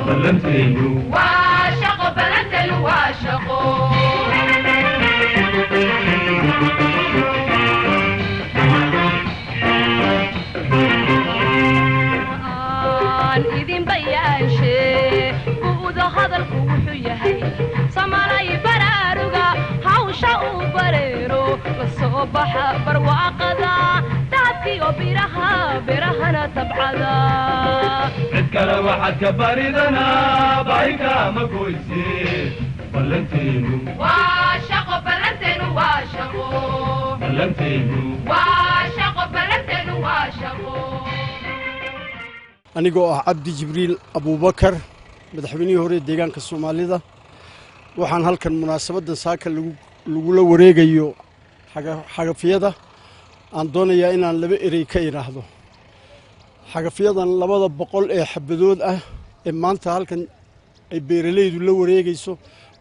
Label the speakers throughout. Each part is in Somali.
Speaker 1: Ballanteenu
Speaker 2: waa shaqo, ballanteenu waa shaqo. Aan idin bayaanshe buuda hadalku wuxuu yahay samalay baraaruga hawsha uu bareero la soo baxa barwaaqada daadkiyo biraha birahana tabcada.
Speaker 1: Cid kale waxaad ka baridanaa baahikaama goyse. Ballanteenu
Speaker 2: waa shaqo, ballanteenu waa shaqo.
Speaker 1: Ballanteenu
Speaker 2: waa shaqo, ballanteenu waa shaqo.
Speaker 3: Anigoo ah Cabdi Jibriil Abuubakar, madaxweynihii hore ee deegaanka Soomaalida, waxaan halkan munaasabaddan saaka lagula wareegayo xagafyada aan doonayaa inaan laba erey ka idhaahdo. Xagafyadan 200 ee xabadood ah ee maanta halkan ay beeralaydu la wareegayso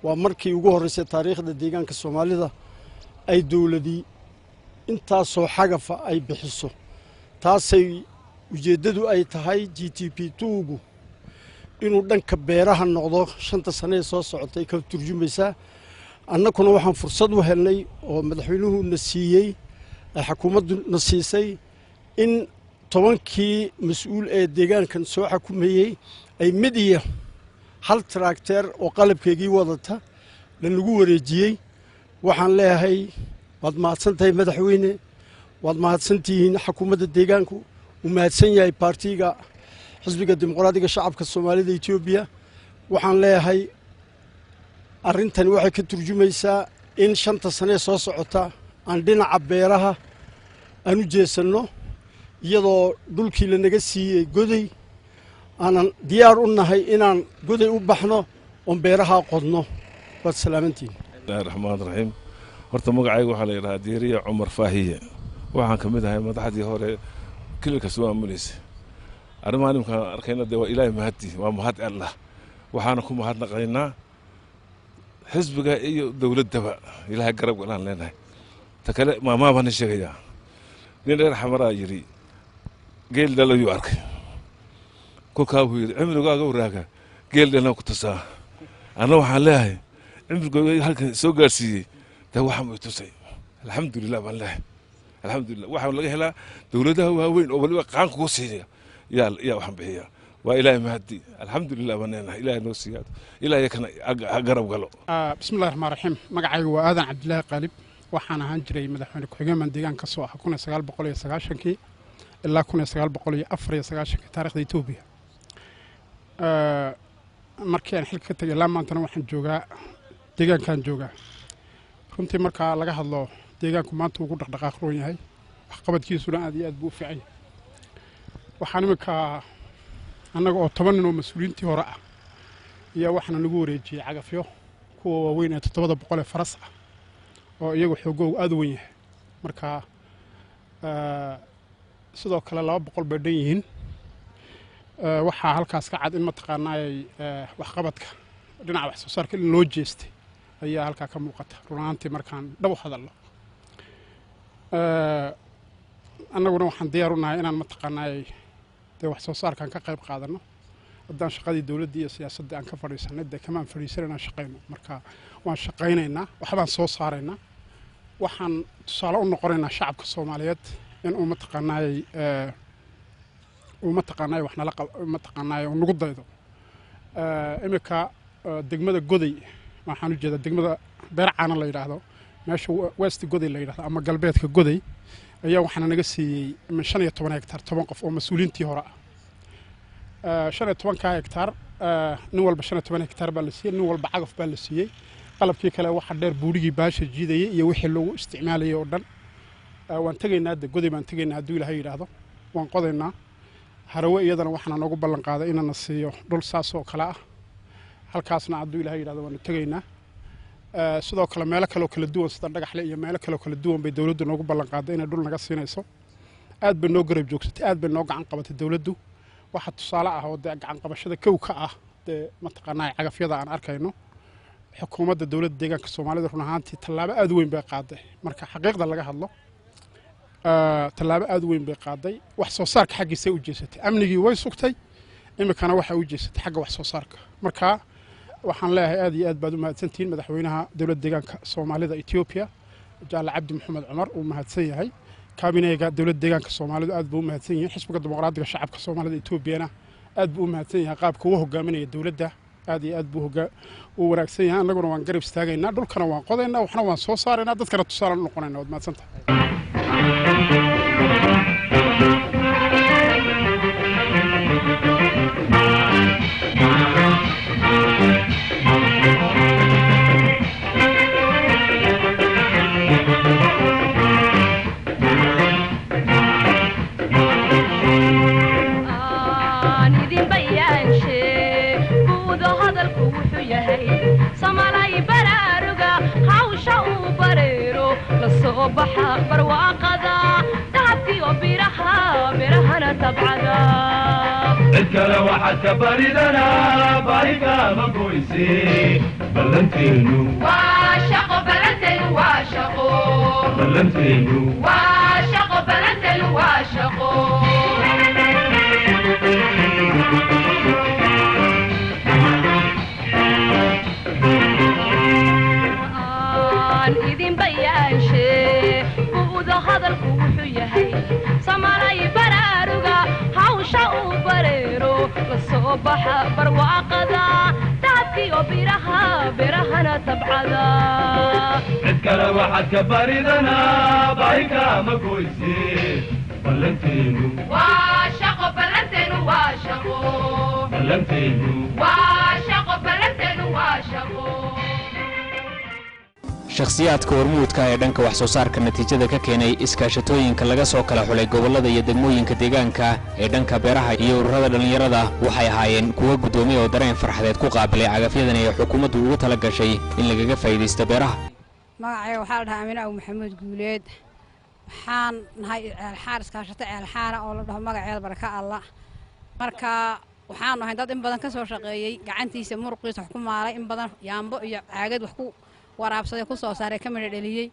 Speaker 3: waa markii ugu horreysay taariikhda deegaanka Soomaalida ay dowladii intaasoo xagafa ay bixiso. Taasay ujeeddadu ay tahay GTP 2-gu inuu dhanka beeraha noqdo 5ta sane ee soo socotay ka turjumaysaa. Annakuna waxaan fursad u helnay oo madaxweynuhu na siiyey, xukuumaddu na siisay, in 10kii mas-uul ee deegaankan soo xakumayey ay mid iyo hal trakteer oo qalabkeygii wadata lanagu wareejiyey. Waxaan leeyahay waad mahadsan tahay madaxweyne, waad mahadsantihiin xukuumadda deegaanku, uu mahadsan yahay baartiga Xisbiga Dimuqraadiga Shacabka Soomaalida Etoobiya. Waxaan leeyahay arrintani waxay ka turjumaysaa in 5ta sanee soo socota aan dhinaca beeraha aan u jeesanno, iyadoo dhulkii lanaga siiyey Goday aanan diyaar u nahay inaan Goday u baxno oon beerahaa qodno. Waad salaamantihin.
Speaker 4: Bismillahi raxmaan raxiim. Horta magacayga waxaa la yidhahaa Diiriya Cumar Faahiye. Waxaan ka mid ahay madaxdii hore kililka soo maamulaysa. Arrimahan imkaan arkayna dee waa Ilaahay mahaddi, waa mahad Allah. Waxaana ku mahadnaqaynaa xisbiga iyo dowladdaba. Ilaahay garab galaan leenahay. Ta kale maamaa baan sheegayaa. Nin dheer xamaraa yidhi geel dhalayuu arkay. Kolkaa buu yidhi cimrigaaga waraaga geel dhalna ku tusaa. Anna waxaan leeyahay cimrigooga halkan soo gaarsiiyey dee waxaan bay tusay. Alxamdulilah baan leeyahay, alxamdulilah. Waxaa laga helaa dowladaha waaweyn oo waliba qaan kugu siinaya yaa waxaan bixiya. Waa Ilaahay mahadi, alxamdulilah baan leenahay. Ilaahay noo siiyaado, Ilaahay kana ha garab galo.
Speaker 5: Bismillahi raxmaan raxiim. Magacaygu waa Aadan Cabdilaahi Qaalib. Waxaan ahaan jiray madaxweyne ku-xigeen baan deegaan ka soo aha 1990kii ilaa 1994kii taarikhda Etoobiya. Markii aan xilka ka tegay ilaa maantana waxaan joogaa deegaankaan joogaa. Runtii markaa laga hadlo deegaanku maanta ugu dhaqdhaqaaq roon yahay, waxqabadkiisuna aad iyo aad buu u fiican yahay. Waxaan iminka annaga oo 10 nin oo mas-uuliyiintii hore ah ayaa waxaana nagu wareejiyey cagafyo kuwa waaweyn ee 700 ee faras ah oo iyagu xoogoogu aad u wen yahay. Marka sidoo kale 200 bay dhan yihiin. Waxaa halkaas ka cad in mataqaanaayay waxqabadka dhinaca wax soo saarka in loo jeestay ayaa halkaa ka muuqata. Run ahaantii markaan dhab u hadalno, annaguna waxaan diyaar u nahay inaan mataqaanaayay dee wax soo saarkaan ka qayb qaadano. Haddaan shaqadii dowladda iyo siyaasadda aan ka fadhiisanay, dee kamaan fadhiisan inaan shaqayno. Marka waan shaqaynaynaa, waxbaan soo saaraynaa, waxaan tusaale u noqonaynaa shacabka Soomaaliyeed in uu mataqaanaayay uu mataqaanaayay wax nala mataqaanaayay uu nagu daydo. Iminka degmada Goday, waxaan u jeedaa degmada Beercaana la yidhaahdo, meesha West Goday la yidhahdo ama galbeedka Goday, ayaa waxaana naga siiyey min 15 hektaar 10 qof oo mas-uuliyiintii hore ah. 15-ka hektaar nin walba 15 hektaar baa la siiyey, nin walba cagaf baa la siiyey, qalabkii kale waxa dheer buurigii baasha jiidayay iyo wixii lagu isticmaalayay oo dhan. Waan tegaynaa de Goday baan tegaynaa hadduu Ilaahay yidhaahdo, waan qodaynaa. Harawe iyadana waxaana noogu ballan qaaday inana siiyo dhul saas oo kale ah. Halkaasna hadduu Ilaahay yidhahdo waanu tegaynaa. Sidoo kale meelo kale oo kala duwan sida Dhagaxle iyo meelo kale oo kala duwan bay dowladdu noogu ballan qaaday inay dhul naga siinayso. Aad bay noo garab joogsatay, aad bay noo gacan qabatay dowladdu. Waxa tusaale ah oo dee gacan qabashada kow ka ah dee mataqaanaa cagafyada aan arkayno. Xukuumadda dowladda deegaanka Soomaalida run ahaantii tallaabo aad u weyn bay qaaday. Marka xaqiiqda laga hadlo, tallaabo aad u weyn bay qaaday. Wax soo saarka xaggiisay u jeesatay, amnigii way sugtay, Iminkana waxay u jeesatay xagga wax soo saarka. Marka waxaan leeyahay aad iyo aad baad u mahadsantihiin. Madaxweynaha dowladda deegaanka Soomaalida Etoobiya, Jaale Cabdi Maxamed Cumar, uu mahadsan yahay. Kaabineega dowladda deegaanka Soomaalidu aad buu u mahadsan yihiin. Xisbiga Dimuqraadiga Shacabka Soomaalida Etoobiyana aad buu u mahadsan yahay. Qaabka uu hogaaminaya dowladda aad iyo aad buu u wanaagsan yahay. Annaguna waan garab istaagaynaa, dhulkana waan qodaynaa, waxna waan soo saaraynaa, dadkana tusaalaan u noqonaynaa. Waad mahadsantahay.
Speaker 2: Aan idin bayaanshe buudo hadalku wuxuu yahay samalay baraaruga hawsha uu bareero la soo baxa barwaaqada dahabkiyo biraha birahana tabcada.
Speaker 1: Cid kale waxaad ka baridanaa baahikaama goyse, ballanteenu
Speaker 2: waa shaqo, ballanteenu waa shaqo,
Speaker 1: ballanteenu
Speaker 2: waa shaqo, ballanteenu waa shaqo. Aan idin bayaanshe buudo hadalku wuxuu yahay samalay baraaruga hawsha uu bareero la soo baxa barwaaqada dahabkiyo biraha birahana tabcada.
Speaker 1: Cid kale waxaad ka baridanaa baahikaama goyse, ballanteenu
Speaker 2: waa shaqo, ballanteenu waa shaqo,
Speaker 1: ballanteenu
Speaker 2: waa shaqo, ballanteenu waa shaqo.
Speaker 6: Shakhsiyaadka hormuudka ee dhanka wax soo saarka natiijada ka keenay iskaashatooyinka laga soo kala xulay gobollada iyo degmooyinka deegaanka ee dhanka beeraha iyo ururada dhallinyarada waxay ahaayeen kuwa guddoomiya oo dareen farxadeed ku qaabilay cagafyadan ee xukuumaddu ugu tala gashay in lagaga faa'iidaysto beeraha.
Speaker 7: Magacayga waxaa la dhahaa Amiine Aw Maxamuud Guuleed. Waxaan nahay Ceelxaar, iskaashato Ceelxaara oo la dhaho magaceeda Baraka Alla. Marka waxaanu ahay dad in badan ka soo shaqeeyey, gacantiisa muruqiisa wax ku maalay, in badan yaambo iyo caagad wax ku waraabsaday, ku soo saaray, ka midho dheliyey.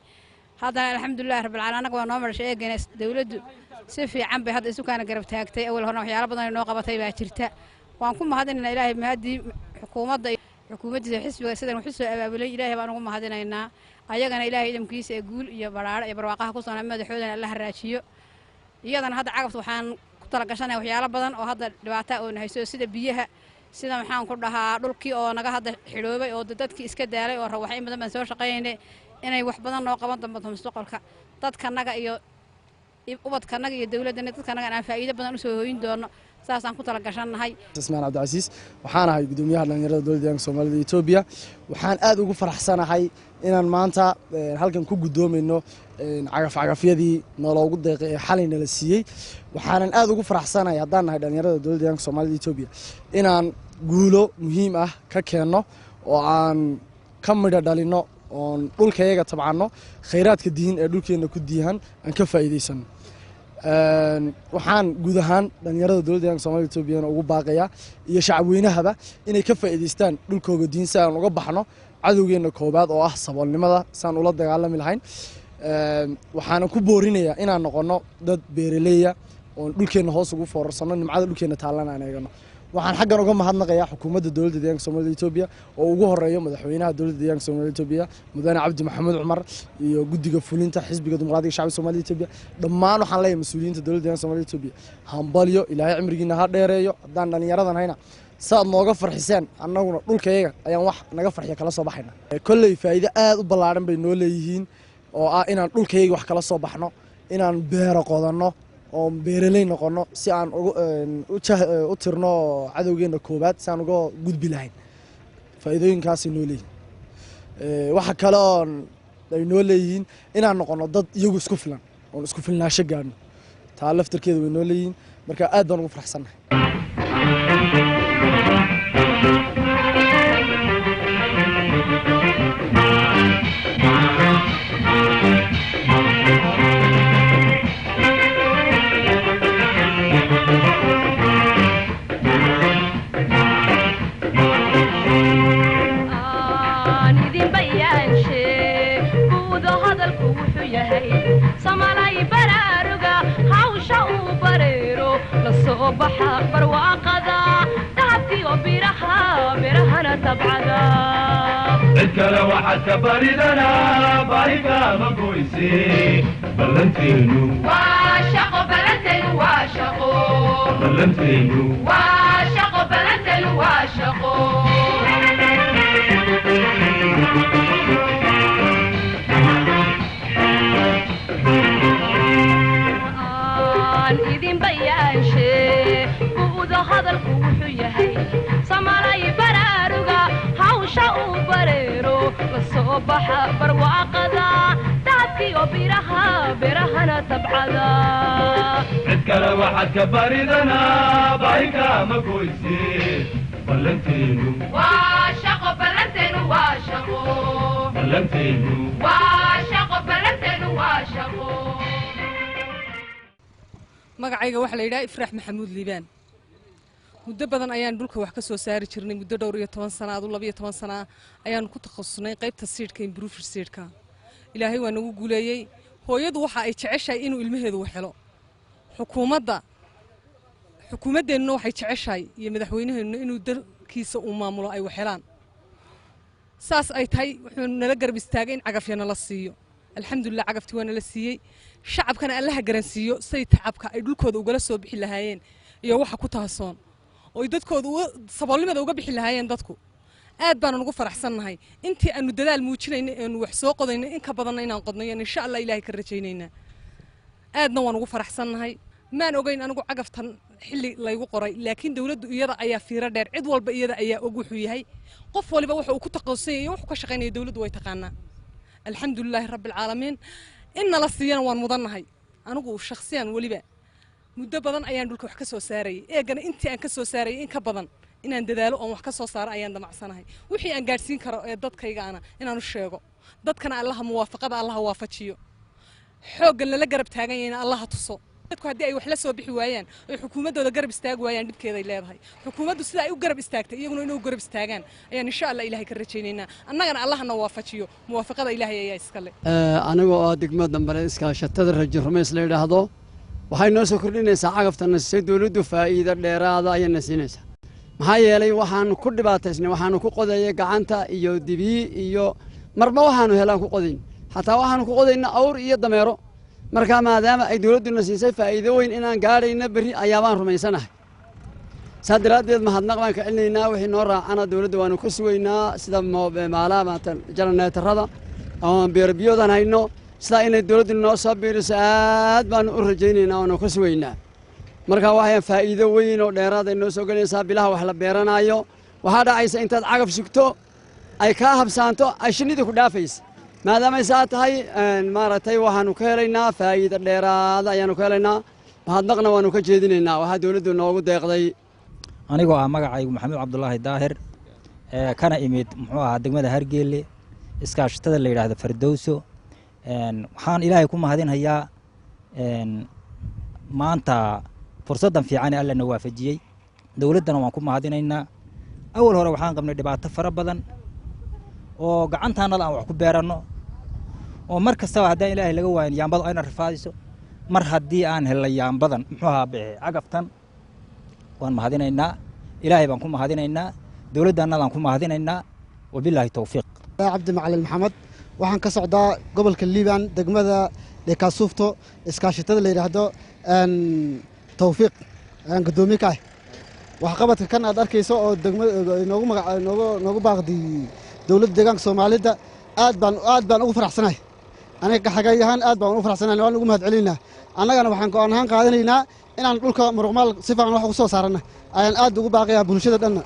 Speaker 7: Haddana alxamdulillahi rabbil caalamiin, annaga waa noo madhashay. Eegana dowladdu si fiican bay hadda isu kaana garab taagtay. Awal horena waxyaalo badan ay noo qabatay baa jirta. Waan ku mahadinaynaa Ilaahay mahadii, xukuumadda, xukuumaddiisa, xisbiga sidan wax u soo abaabulay. Ilaahay baan ugu mahadinaynaa. Ayagana Ilaahay idamkiisa ee guul iyo badhaadho iyo barwaaqaha ku soona, madaxoodana Alla haraajiyo. Iyadana hadda cagafta waxaan ku talagashanaya waxyaalo badan oo hadda dhibaata oo nahayso, sida biyaha, sida maxaan ku dhahaa, dhulkii oo naga hadda xidhoobay oo dadkii iska daalay oo rawaxay. In badan baan soo shaqaynaynay inay wax badan noo qaban doonto mustaqbalka, dadkanaga iyo ubadkanaga iyo dowladdana, dadkanaga aan faa'iido badan usoo hooyin doono. Saasaan ku talagashannahay.
Speaker 3: Ismaan Cabdicasiis waxaan ahay, gudoomiyaha dhalinyarada dowladda deegaanka Soomaalida Etoobiya. Waxaan aad ugu faraxsanahay inaan maanta halkan ku guddoomayno cagaf-cagafyadii nooloogu deeqay ee xalay nala siiyey. Waxaanan aad ugu faraxsanahay haddaan nahay dhalinyarada dowladda deegaanka Soomaalida Etoobiya inaan guulo muhiim ah ka keenno oo aan ka midho dhalinno oon dhulkayaga tabcanno, khayraadka diin ee dhulkeenna ku diihan aan ka faa'iidaysano. Waxaan guud ahaan dhalinyarada dowladda deegaanka Soomaalida Etoobiyana ugu baaqayaa iyo shacabweynahaba inay ka faa'iidaystaan dhulkooga diin si aan uga baxno cadowgeenna koobaad oo ah saboolnimada, si aan ula dagaalami lahayn. Waxaana ku boorinayaa inaan noqono dad beeraleeya oon dhulkeenna hoos ugu foorarsanno, nimcada dhulkeenna taallana aan eegano. Waxaan xaggan uga mahadnaqayaa xukuumadda dowladda deegaanka Soomaalida Etoobiya oo ugu horeeyo madaxweynaha dowladda deegaanka Soomaalida Etoobiya, mudane Cabdi Maxamuud Cumar, iyo guddiga fulinta xisbiga Dimuqraadiga Shacabka Soomaalida Etoobiya. Dhammaan waxaan leeyahay mas-uuliyiinta dowladda deegaanka Soomaalida Etoobiya, hambalyo, Ilaahay cimrigiina ha dheereeyo. Haddaan dhallinyaradan hayna saad nooga farxiseen, annaguna dhulkayaga ayaan wax naga farxiya kala soo baxayna. Kolley faa'iido aad u ballaaran bay noo leeyihiin oo ah inaan dhulkayaga wax kala soo baxno, inaan beero qodanno oon beeraley noqono, si aan u tirno cadowgeenna koobaad, si aan uga gudbi lahayn. Faa'iidooyinkaasay noo leeyihin. Waxa kale oon ay noo leeyihiin inaan noqono dad iyagu isku filan oon isku filnaansho gaadhno. Taa laftarkeeda way noo leeyihiin. Marka aad baan ugu faraxsannahay.
Speaker 2: Aan idin bayaanshe buudo hadalku wuxuu yahay samalay baraaruga hawsha uu bareero la soo baxa barwaaqada.
Speaker 1: Kale waxaad ka baridanaa baahikaama goyse ballanteenu.
Speaker 2: Waa shaqo ballanteenu, waa shaqo.
Speaker 1: Ballanteenu.
Speaker 2: Waa shaqo ballanteenu, waa shaqo. Aan idin bayaanshe buuda hadalku wuxuu yahay samalay baraaruga hawsha uu bareero la soo baxa barwaaqada daadkiyo biraha birahana tabcada.
Speaker 1: Cid kale waxaad ka baridanaa baahikaama goyse ballanteenu.
Speaker 2: Waa shaqo ballanteenu, waa shaqo.
Speaker 1: Ballanteenu.
Speaker 2: Waa shaqo ballanteenu, waa shaqo.
Speaker 8: Magacayga waxaa la yidhaha Ifraax Maxamuud Liibaan. Muddo badan ayaan dhulka wax ka soo saari jirnay, muddo dhowr iyo toban sana, adu 12 sana ayaanu ku takhasusnay qaybta seedka, improved seedka. Ilaahay waa nagu guuleeyey. Hooyadu waxa ay jeceshahay inuu ilmaheedu wax helo. Xukuumaddeennuna waxay jeceshahay iyo madaxweynaheennuna inuu dalkiisa uu maamulo ay wax helaan. Saas ay tahay, wuxuu nala garab istaagay in cagafya nala siiyo. Alxamdulilah, cagaftii waa nala siiyey. Shacabkana Allaha garansiiyo say tacabka ay dhulkooda ugala soo bixi lahaayeen iyo waxa ku tahasoon oo ay dadkooda saboolnimada uga bixi lahaayeen. Dadku aad baanu ugu faraxsannahay. Intii aanu dadaal muujinaynay eenu wax soo qodaynay, in ka badanna inaan qodnayo insha Allah Ilaahay ka rajaynaynaa. Aadna waan ugu faraxsannahay. Maan ogeyn anigu cagaftan xilli laygu qoray, laakiin dowladdu iyada ayaa fiiro dheer. Cid walba iyada ayaa og wuxuu yahay qof waliba, waxa uu ku taqasusay iyo wuxuu ka shaqaynaya dowladdu way taqaanaa. Alxamdulilaahi rabbi alcaalamiin, in nala siiyana waan mudannahay. Anigu shakhsiyan weliba muddo badan ayaan dhulka wax ka soo saarayay. Eegana intii aan ka soo saarayay in ka badan inaan dadaalo oon wax ka soo saaro ayaan damacsanahay. Wixii aan gaadhsiin karo ee dadkaygaana inaan u sheego. Dadkana Allaha muwaafaqada Allaha waafajiyo, xooggan lala garab taagan yahayna Allaha tuso. Dadku haddii ay wax la soo bixi waayaan oy xukuumaddooda garab istaagi waayaan, dhibkeeday leedahay. Xukuumaddu sida ay u garab istaagtay, iyaguna inay u garab istaagaan ayaan insha Allah Ilaahay ka rajaynaynaa. Annagana Allahana waafajiyo, muwaafaqada Ilaahay ayaa iska le.
Speaker 3: Anigoo ah degmada Dambare, iskaashatada Rajo Rumays la yidhaahdo, waxay noo soo kordhinaysaa cagafta nasisay dowladdu faa'iido dheeraada ayayna siinaysaa. Maxaa yeelay, waxaanu ku dhibaataysnay, waxaanu ku qodayay gacanta iyo dibii iyo marba waxaanu helaan ku qodayn, xataa waxaanu ku qodayna awr iyo dameero. Marka maadaama ay dowladduna siisay faa'iido weyn inaan gaadhayna berri ayaabaan rumaysanahay. Saa daraaddeed mahadnaq baan ka celinaynaa. Wixii noo raacana dowladda waanu ka sugaynaa, sida maalaha maanta jananeetarada ama beerbiyoodan hayno, sidaa inay dowladdu noo soo biiriso aad baanu u rajaynaynaa, waanu ka sugaynaa. Marka waxay faa'iido weyn oo dheeraad ay noo soo gelinaysaa bilaha wax la beeranaayo. Waxaa dhacaysa intaad cagaf sugto ay kaa habsaanto, ay shinnidii ku dhaafaysa. Maadaamay saa tahay, maaragtay, waxaanu ka helaynaa faa'iido dheeraada ayaanu ka helaynaa. Mahadnaqna waanu ka jeedinaynaa waxaa dowladdu noogu deeqday.
Speaker 9: Anigoo ah magacaygu Maxamuud Cabdulaahi Daahir, kana imid muxuu ahaa degmada Hargeelle, iskaashatada la yidhaahdo Fardowso, waxaan Ilaahay ku mahadinhayaa maanta fursaddan fiican ee Alla na waafajiyey. Dowladdana waan ku mahadinaynaa. Awal hore waxaan qabnay dhibaato fara badan oo gacantaanada aan wax ku beeranno, oo mar kastaba haddaan Ilaahay laga waayin yaambadu ayna rafaadiso. Mar haddii aan helnay yaambadan, muxuu ahaa, cagaftan, waan mahadinaynaa. Ilaahay baan ku mahadinaynaa, dowladdannadaan ku mahadinaynaa. Wabilaahi towfiiq.
Speaker 10: Cabdi Macalin Maxamed, waxaan ka socdaa gobolka Liibaan, degmada Dhekaasuufto, iskaashatada la yidhaahdo Tawfiiq ayaan guddoomiye ka ah. Waxqabadka kan aad arkayso oo degmada noogu magac noogu baaqdi dowladda deegaanka Soomaalida, aad baan ugu faraxsanahay. Aniga xagay ahaan aad baan ugu faraxsanahay, waan ugu mahad celinaynaa. Annagana waxaan go'aan ahaan qaadanaynaa inaan dhulka muruqmaal si fiican wax ugu soo saarana ayaan aad ugu baaqayaa bulshada dhanna.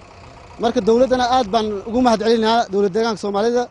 Speaker 10: Marka dowladdana aad baan ugu mahad celinaynaa, dowladda deegaanka Soomaalida.